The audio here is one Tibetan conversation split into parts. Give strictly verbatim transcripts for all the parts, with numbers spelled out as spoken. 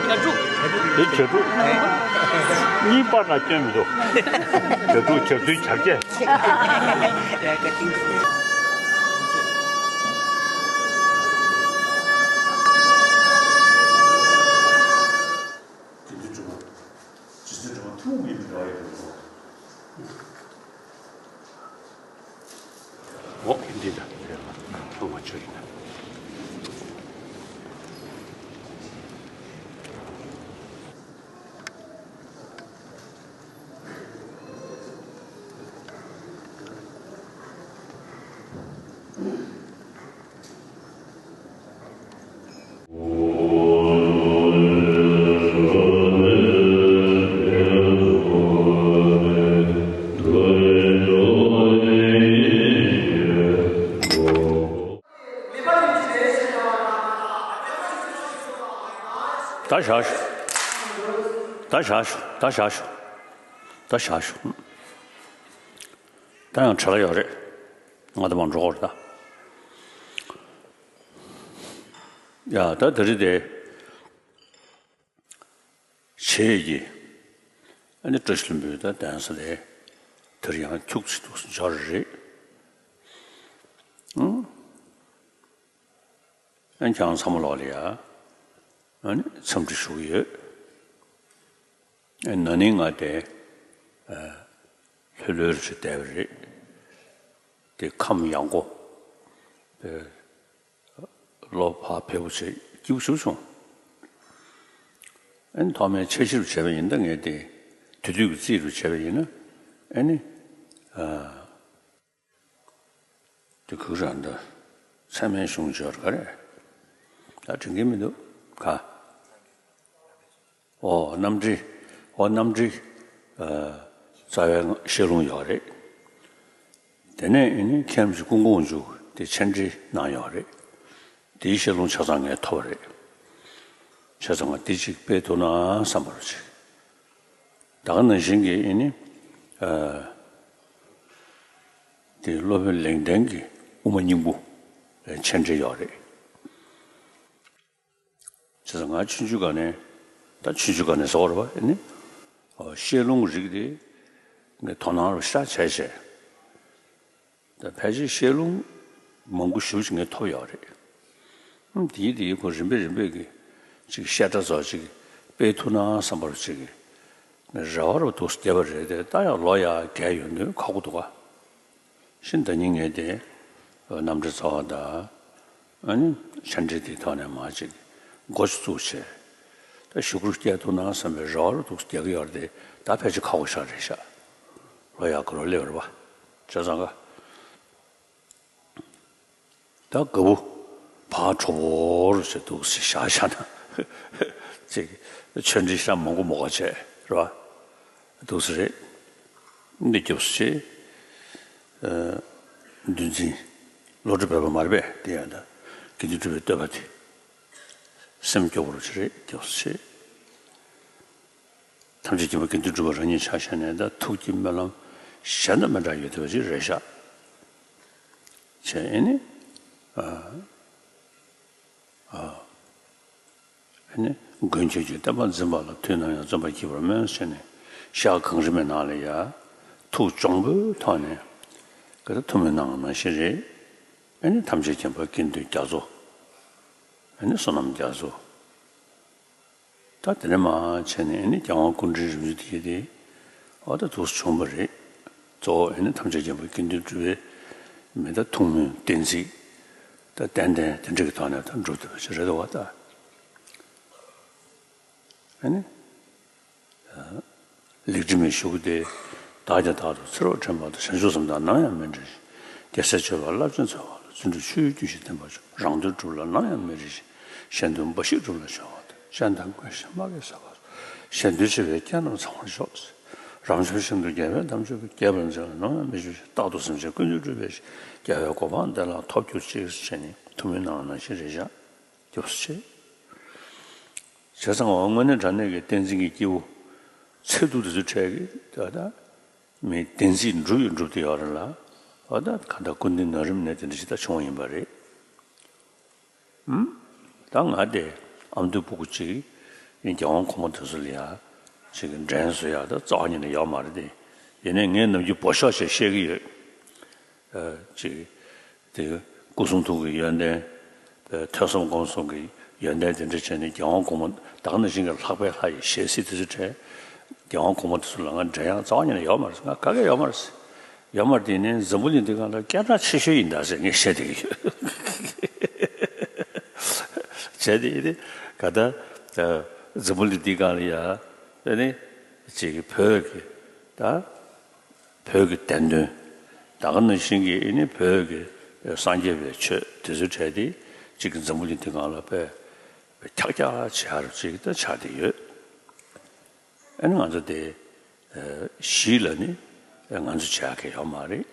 བྱ་ཕྲུག་དེ་བྱ་ཕྲུག་གཉིས་པ་ན་སྐྱོན་མི་འདུག་བྱ་ཕྲུག་བྱ་ཚུལ་བྱ་སྐད། དགེ་འདུན་གྲུབ་པ། རྗེ་བཙུན་སྒྲོལ་མ་ཐུན་མོང་མ་ཡིན་པའི་འབྲེལ་བ་ཡོད་པའི་སྐོར། འོ་འདི་ད་ཐུན་མོང་ཆོས་ཡིན་ན། ད་བཞག་ཤོག་ད་བཞག་ཤོག་ད་བཞག་ཤོག་ད་བཞག་ཤོག་ད་ཡང་བྲེལ་བ་ཡོད་རེད། ང་ད་མར་འགྲོ་དགོས་རེད་ད། ཡ་ད་དེ་རིང་དེ་བྱས་ཀྱི། ཨ་ནི་བཀྲ་ཤིས་ལྷུན་པོའི་ད་གདན་ས་ལས་དེར་ཡང་ཁྱུག་ཙམ་འདུག་སེ་འབྱོར་རེད། ཨང་། ཨ་ནི་ཁྱེད་རང་ཚང་མ་ལོག་ལ་ཡ། ཨ་ནི་འཚམས་འདྲི་ཞུ་གི་ཡོད། ཨ་ན་ནིང་ང་དེ་ལྷོད་ལྷོད་རུ་ཞིག་བསྡད་པ་རེད། དེ་ཁམས་ཡངས་པོ། དེ་ལོ་ཕར་ཕེབས་པོ་བྱས་སྐྱིད་པོ་ཞེ་པོ་བྱུང་། ཨ་ནི་ཐོག་མའི་འཆར་གཞི་རུ་བྱས་པ་ཡིན་ད་ངས་དེ་དེ་དུས་ཀྱི་རྩིས་རུ་བྱས་པ་ཡིན་ན་ཨ་ནི། ཨ། དེ་གུ་ར་འདི་ཚད་མའི་གཞུང་སྦྱོར་ག་རེ། ད་དྲན་གྱི་མི་འདུག་ག་ཨོ་རྣམ་འགྲེལ། ཨོ་རྣམ་འགྲེལ། ཨ། རྩ་བའི་བཤད་ལུང་ཡོད་རེད། དེ་ནས་ཨེ་ནི་མཁན་རིན་པོ་ཆེ་ཀུན་དགོངས་འཇུག་དེ་མཆན་འགྲེལ་གནང་ཡོད་རེད། དེའི་བཤད་ལུང་ཆ་ཚང་ངས་ཐོབ་པ་རེད། བྱས་ཙང་ང་འདི་གཅིག་སྤེལ་ཐུབ་ན་བསམ་པ་རུ་ཅིག་ད་ག་ནང་བཞིན་གྱི་ཨེ་ནི། ཨ། དེ་སློབ་དཔོན་ལེགས་ལྡན་གྱི་དབུ་མ་སྙིང་པོ་མཆན་འགྲེལ་ཡོད་རེད། བྱས་ཙང་ང་ཆུང་ཆུང་སྒང་ནས། ད་ཆུང་ཆུང་སྒང་ནས་ཟེར་བ་རེད་པ་ཨེ་ནི། ཨོ་བཤད་ལུང་རིགས་དེ་ངས་དོ་སྣང་རུ་ཤ་བྱས་བྱས། ད་ཕལ་ཆེར་བཤད་ལུང་མང་པོ་ཞེ་པོ་ཅིག་ངས་ཐོབ་ཡོད་རེད། ཨ་དེའི་དེའི་ཁོ་རིམ་པས་རིམ་པས་ཀྱི་ཅིག་བཤད་གྲྭ་ཚོ་ཅིག་སྤེལ་ཐུབ་ན་བསམ་པ་རུ་ཅིག་གི་རེ་བ་རུ་འདུག་བསྡད་པ་རེད་དེ། ད་ཡང་ལོ་ཡར་རྒས་ཡོང་དུས་ཁག་པོ་འདུག་ག་ཤིན་ད་ནི་ངས་དེ་རྣམ་འགྲེལ་རྩ་བ་དང་། ཨ་ནི་མཆན་འགྲེལ་དེའི་ཐོག་ནས་མར་ཅིག་འགོ་ཅིག་བཙུགས་བྱས། ད་གཞུག་གུ་སྐྱེལ་ཐུབ་ན་བསམ་པའི་རེ་བ་རུ་འདུག་རྒྱག་གི་ཡོད་རེད་དེ། ད་ཕལ་ཆེར་ཁག་པོ་ཞེ་དྲག་རེད་ཤག་ལོ་ཡར་འགོར་བ་སླེབས་རེད་པ། བྱས་ཙང་ག་ད་དགའ་པོ་ཕར་གྲོགས་པོ་རུ་བྱས་འདུག་སེ་བཞག་བཞག་ན། ཅིག་ཆོས་འབྲེལ་ཤ་མང་པོ་མོ་ག་བྱས་རེད་པ། འདུག་སེ་རེད། འདི་སྐྱབས་སུ་མཆི། ཨ། འདུལ་འཛིན་བློ་གྲོས་སྦས་པ་མ་རེད་པས། དེ་ཡང་ད་དགེ་འདུན་གྲུབ་པའི་བསྟོད་པ་དེ་སེམས་སྐྱོ་བོ་རུ་ཅི་རེད། སྐྱབས་སུ་མཆི། ཐམས་ཅད་མཁྱེན་པ་དགེ་འདུན་གྲུབ་པ་རང་ཉིད་ཆ་བཞག་ནས་ད་ཐུགས་ཀྱི་སྨོན་ལམ་གཞན་དང་མི་འདྲ་ཡོད་བསྡད་པ་ཅིག་རེད་ཤག་བྱས་ཨེ་ནི། ཨ། ཨ། ཨ་ནི་མགོན་ཁྱོད་ཀྱི་བསྟན་པ་འཛིན་པ་ལ། དུས་ནམ་ཡང་བརྩོན་པར་བགྱི་བར་སྨོན་ཟེར་ནས། ཞག་གང་རིང་མའི་ནང་ལ་ཡ་ཐུགས་གྱོང་པོའི་ཐོག་ནས་ག་ད་ཐུགས་སྨོན་གནང་བ་ནང་བཞིན་རེད། ཨ་ནི་ཐམས་ཅད་མཁྱེན་པ་དགེ་འདུན་རྒྱ་མཚོ། ཨ་ནི་བསོད་ནམས་རྒྱ་མཚོ། ད་དེ་ནས་མར་བྱས་ནས་ཨ་ནི་རྒྱལ་དབང་སྐུ་ཕྲེང་རིམ་བྱོན་དེ་ཡི་དེ། ཨོ་ད་འདུག་སེ་བྱུང་བ་རེད། གཙོ་བོ་ཨ་ནི་ཐམས་ཅད་མཁྱེན་པ་དགེ་འདུན་གྲུབ་པའི་མི་ད་ཐུགས་སྨོན་བསྟན་རྩིས། ད་ཏན་ཏན་དེ་འདྲ་གི་ཐོག་ནས་ད་འགྲུབ་ཐུབ་པ་ཞིག་རེད་འདུག་བ་ད། ཨ་ནི། ལེགས་དྲི་མེད་ཞུ་གི་དེ། བདག་ཀྱང་རྟག་ཏུ་འཚེ་རོགས་འདྲེན་པ་དང་། བྱང་ཆུབ་སེམས་དང་ནམ་ཡང་མི་འབྲལ་ཞིང་། རྒྱལ་སྲས་སྤྱོད་པ་རླབས་ཆེན་འཚོལ་བ་ལ། བརྩོན་འགྲུས་ཆུ་ཡི་རྒྱུན་བཞིན་བསྟེན་པར་ཤོག་རང་དོན་སྒྲུབ་ལ་ནམ་ཡང་མི་འབྲལ་ཞིང་། གཞན་དོན་འབའ་ཞིག་སྒྲུབ་ལ་སྦྱོར་བ་དང་། གཞན་དོན་ཀུན་ཞིག་མ་གིས་བསགས་པ། གཞན་དོན་བྱེད་པའི་སྐྱེས་རྣམས་ཚང་བར་ཤོག་རབ་འབྱམས་ཤིན་ཏུ་རྒྱལ་བའི་དམ་ཆོས་ཀྱི། རྒྱས་པར་མཛད་ལ་ནམ་ཡང་མི་ལྕོགས་ཤིང་། རྟག་ཏུ་སེམས་ཅན་ཀུན་གྱི་སྒྲུབ་པའི་གཞི། རྒྱལ་བའི་གོ་འཕང་བདེ་ལ་ཐོབ་གྱུར་ཅིག་ཟེར་ནས་ཐུགས་སྨོན་གནང་བ་ནང་བཞིན་རེད་ཤག་སྐྱབས་སུ་མཆི། བྱས་ཙང་འོ་དངོས་གནས་དྲང་གནས་ཀྱི་བསྟན་འཛིན་གྱི་སྐྱེས་བུ་ཚེ་སྡུག་དེ་ཚོའི་གྲས་ཀྱི་ད་ལྟ་མི་བསྟན་རྩིས་འགྲུབ་ཡོད་འགྲུབ་བསྡད་ཡོད་རེད་ལ། འོ་ད་གང་ལྟར་སྐུ་མདུན་ནང་རིམ་ནས་དེ་འདྲ་ཞིག་ད་བྱུང་བ་ཡིན་པ་རེད། ཨུམ། ད་ང་དེ་ཨ་མདོའི་སྤུ་གུ་གཅིག་ རྒྱལ་དབང་གོང་མ་དེ་ཚོ་ལ་ཡ་ཅིག་འགྲན་བཟོ་ཡ་ད་རྩ་བ་ཉིད་ནས་ཡོད་མ་རེད་དེ། ཡིན་ནའི་ངས་ནམ་རྒྱུན་འབོ་ཤོག་ཞེས་བཤད་ཀྱི་ཡོད། ཨ་ཅིག་དེ་སྐུ་གསུང་ཐུགས་ཀྱི་ཡོན་ཏན། ཐོས་བསམ་སྒོམ་གསུམ་གྱི་ཡོན་ཏན་དེ་འདྲ་བྱས་ནས་རྒྱལ་དབང་གོང་མ་ད་ག་ནང་བཞིན་གྱི་ལྷག་པའི་ལྷ་ཡི་ཞལ་གཟིགས་དེ་ཚོ་དྲན། རྒྱལ་དབང་གོང་མ་དེ་ཚོ་ལ་ང་འགྲན་ཡ་རྩ་བ་ཉིད་ནས་ཡོད་མ་རེད། ང་ག་གེ་ཡོད་མ་རེད། ཡོད་མ་རེད། དེ་ནས་འཛམ་བུ་གླིང་འདི་སྒང་ལ་སྐད་གྲགས་ཆེ་ཤོས་ཡིན་ད་ཟེར་ངས་བཤད་བསྡད་ཀྱི་ཡོད། བྱས་ཏེ་ཡིན་ཏེ་ག་ད་འཛམ་བུ་གླིང་འདི་སྒང་ལ་ཡ་ཨེ་ནི་ཅིག་བོད་ཀྱི་ད་བོད་ཀྱི་བསྟན་དོན་ད་ག་ནང་བཞིན་གྱི་ཨེ་ནི་བོད་ཀྱི་སངས་རྒྱས་པའི་ཆོས་དེ་ཚོ་བྲལ་ཏེ་ཅིག་འཛམ་བུ་གླིང་འདི་སྒང་ལ་དཔེ་འཁྱག་འཁྱག་བྱེད་ཡ་རུ་ཅིག་ད་ཆགས་བསྡད་ཡོད། ཨ་ནི་ང་ཚོ་དེ་གཞི་ལ་ནི་ང་ཚོ་བྱེད་ཡག་གི་ཡོད་མ་རེད།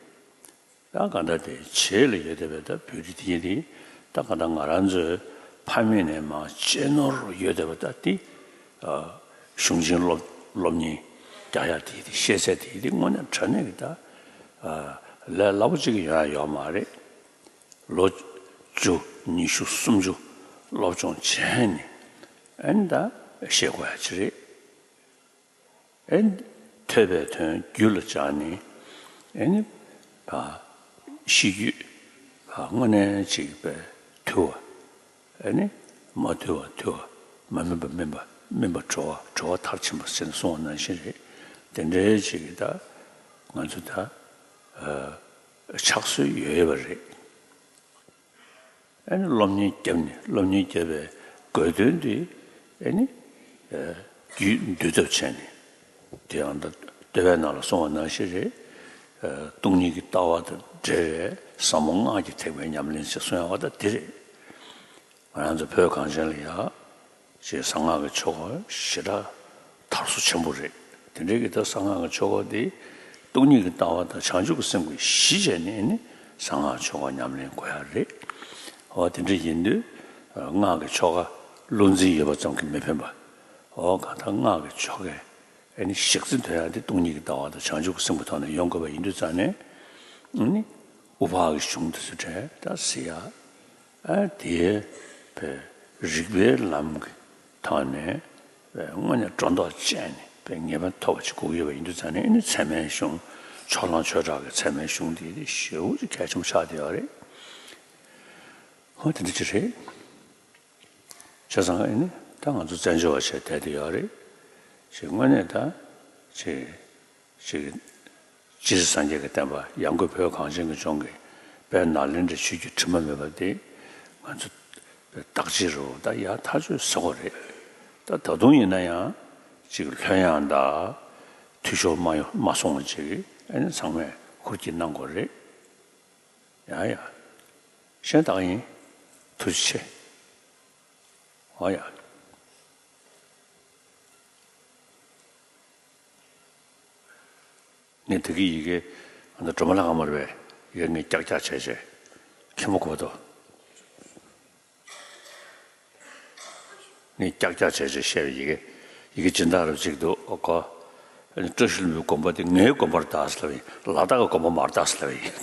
ད་ག་ད་དེ་བྱེད་ལ་ཡོད་བསྡད་པའི་ད་བོད་རིགས་དེ་ཉིད་དེ་ད་ག་ད་ང་རང་ཚོའི་ཕ་མེས་ནས་མ་གཅེས་ནོར་ཡོད་བསྡད་པ་ད་དེ་གཞུང་ཆེན་སློབ་སློབ་གཉེར་རྒྱག་ཡག་དེ་དེ་ཤེས་ཚད་དེ་དེ་དངོས་གནས་དྲང་གནས་ཀྱི་ད་ལས་སླ་པོ་གཅིག་ཡོང་ཡག་ཡོད་མ་རེད། ལོ་བཅུ་ཉི་ཤུ་སུམ་ཅུ་སློབ་སྦྱོང་བྱས་ནས་ཨ་ནི་ད་ཤེས་དགོས་ཡ་ཅིག་རེད། ཨ་ནི་ཐོས་པའི་དོན་རྒྱུད་ལ་འཇགས་ནས་ཨ་ནི་ཤེས་རྒྱུད་དངོས་གནས་ཅིག་པའི་དུལ་བ་ཨ་ནི་མ་དུལ་བ་དུལ་བ་མ་སྨིན་པ་སྨིན་པ་སྨིན་པ་གྲོལ་བ་གྲོལ་བ་མཐར་ཕྱིན་པ་ཟེར་ནས་གསུངས་པ་ནང་བཞིན་རེད། དེ་འདྲའི་ཅིག་གི་ད་ང་ཚོ་ད་ཕྱག་སྲོལ་ཡོད་ཡོད་པ་རེད། ཨ་ནི་སློབ་གཉེར་བརྒྱབ་ནས་སློབ་གཉེར་བརྒྱབ་པའི་དགོས་དོན་དེ་ཨ་ནི་རྒྱུད་འདུལ་ཐབས་བྱས་ནས་དེ་ཡང་ད་བསྟོད་པའི་ནང་ལ་གསུངས་པ་ནང་བཞིན་རེད། སྟོང་ཉིད་ཀྱི་ལྟ་བ་དང་འབྲེལ་བའི་ཟབ་མོ་སྔགས་ཀྱི་ཐེག་པའི་ཉམས་ལེན་ཞེས་གསུང་ཡག་པ་ད་དེ་རེད། ང་རང་ཚོ་བོད་གངས་ཅན་ལ་ཡ་ཞེས་གསང་སྔགས་ཀྱི་ཆོ་ག་ཞེ་དྲག་དར་སོ་ཆེན་པོ་རེད། དེ་འདྲའི་གི་ད་གསང་སྔགས་ཀྱི་ཆོ་ག་དེ་སྟོང་ཉིད་ཀྱི་ལྟ་བ་དང་བྱང་ཆུབ་ཀྱི་སེམས་ཀྱི་གཞི་བྱས་ནས་ནི་གསང་སྔགས་ཆོ་ག་ཉམས་ལེན་དགོས་ཡ་རེད། འོ་དེ་འདྲ་ཡིན་དུས་སྔགས་ཀྱི་ཆོ་ག་བློ་འཛིན་ཡོད་པ་ཙམ་གྱིས་མི་ཕན་པ། འོ་གང་ལྟར་སྔགས་ཀྱི་ཆོ་གས་ཨ་ནི་གཞི་རྩ་དོན་ཡ་དེ་སྟོང་ཉིད་ཀྱི་ལྟ་བ་དང་བྱང་ཆུབ་ཀྱི་སེམས་ཀྱི་ཐོག་ནས་ཡོང་དགོས་པ་ཡིན་དུས་ཙང་ནས་ཨ་ནི་དབུ་ཕར་གྱི་གཞུང་དེ་ཚོ་བྲལ་ད་ཟེར་ཡ། ཨ་དེ་བས་རིགས་པའི་ལམ་གྱི་ཐོག་ནས་བས་དངོས་གནས་སྒྲོ་འདོགས་བཅད་ནས་བས་ངེས་པ་ཐོབ་པ་ཅིག་དགོས་ཀྱི་ཡོད་པ་ཡིན་དུས་ཙང་ནས་ཨ་ནི་ཚད་མའི་གཞུང་ཕྱོགས་གླང་ཆོས་གྲགས་ཀྱི་ཚད་མའི་གཞུང་དེ་དེ་ཞེ་པོ་ཅིག་གལ་ཆེན་པོ་ཆགས་བསྡད་ཡོད་རེད། ཧོ་དེ་འདྲ་ཅིག་རེད། བྱས་ཙང་ཨ་ནི་ད་ང་ཚོ་བཙན་བྱོལ་བ་བྱས་བསྡད་དེ་ཡོད་རེད། ཞེས་དངོས་གནས་ད་ཅིག་ཅིག་སྤྱིར་སངས་རྒྱས་ཀྱི་བསྟན་པ་ཡང་སྒོས་བོད་གངས་ཅན་གྱི་ལྗོངས་ཀྱི་དཔལ་ནཱ་ལེནྡྲའི་ཆོས་བརྒྱུད་དྲི་མ་མེད་པ་དེ་ང་ཚོ་བདག་གཅེས་རུ་ད་ཡར་ཐག་ཆོད་ཟེར་དགོས་རེད། ད་ད་དུང་ཡིན་ན་ཡང་ཅིག་ལྷོད་ཡངས་དང་འཐུས་ཤོར་མ་ཡོང་མ་སོང་བ་ཅིག་ཨ་ནི་ཚང་མས་ཧུར་བསྐྱེད་གནང་དགོས་རེད། ཡ་ཡ། གཞན་དག་ཡིན། ཐུགས་རྗེ་ཆེ། འོ་ཡ། ངས་ད་གི་ཡི་གེ་ཨ་ནི་སྒྲོལ་མ་ལྷ་དཀར་མོར་བས་ཡི་གེ་ངས་ཀྱག་ཀྱག་བྱས་བྱས་མཁན་པོ་གོ་ཐོ། ངས་ཀྱག་ཀྱག་བྱས་བྱས་བཤད་པའི་ཡི་གེ་ཡི་གེ་སྦྱིན་བདག་རབ་ཅིག་འདུག་ཨོ་གོ། བཀྲ་ཤིས་ལྷུན་པོའི་དགོན་པ་དེ་ངའི་དགོན་པར་གདའ་ཟེར་ལབ་ཡིན། ལ་དྭགས་ཀྱི་དགོན་པ་མར་གདའ་ཟེར་ལབ་ཡིན།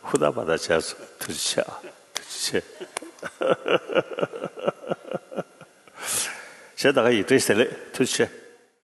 ཧུར་ཐག་བར་ཐག་བྱས་སོང་། ཐུགས་རྗེ་ཆེ། ཐུགས་རྗེ་ཆེ། གཞན་དག་ཡིན། བཀྲ་ཤིས་བདེ་ལེགས། ཐུགས་རྗེ་ཆེ།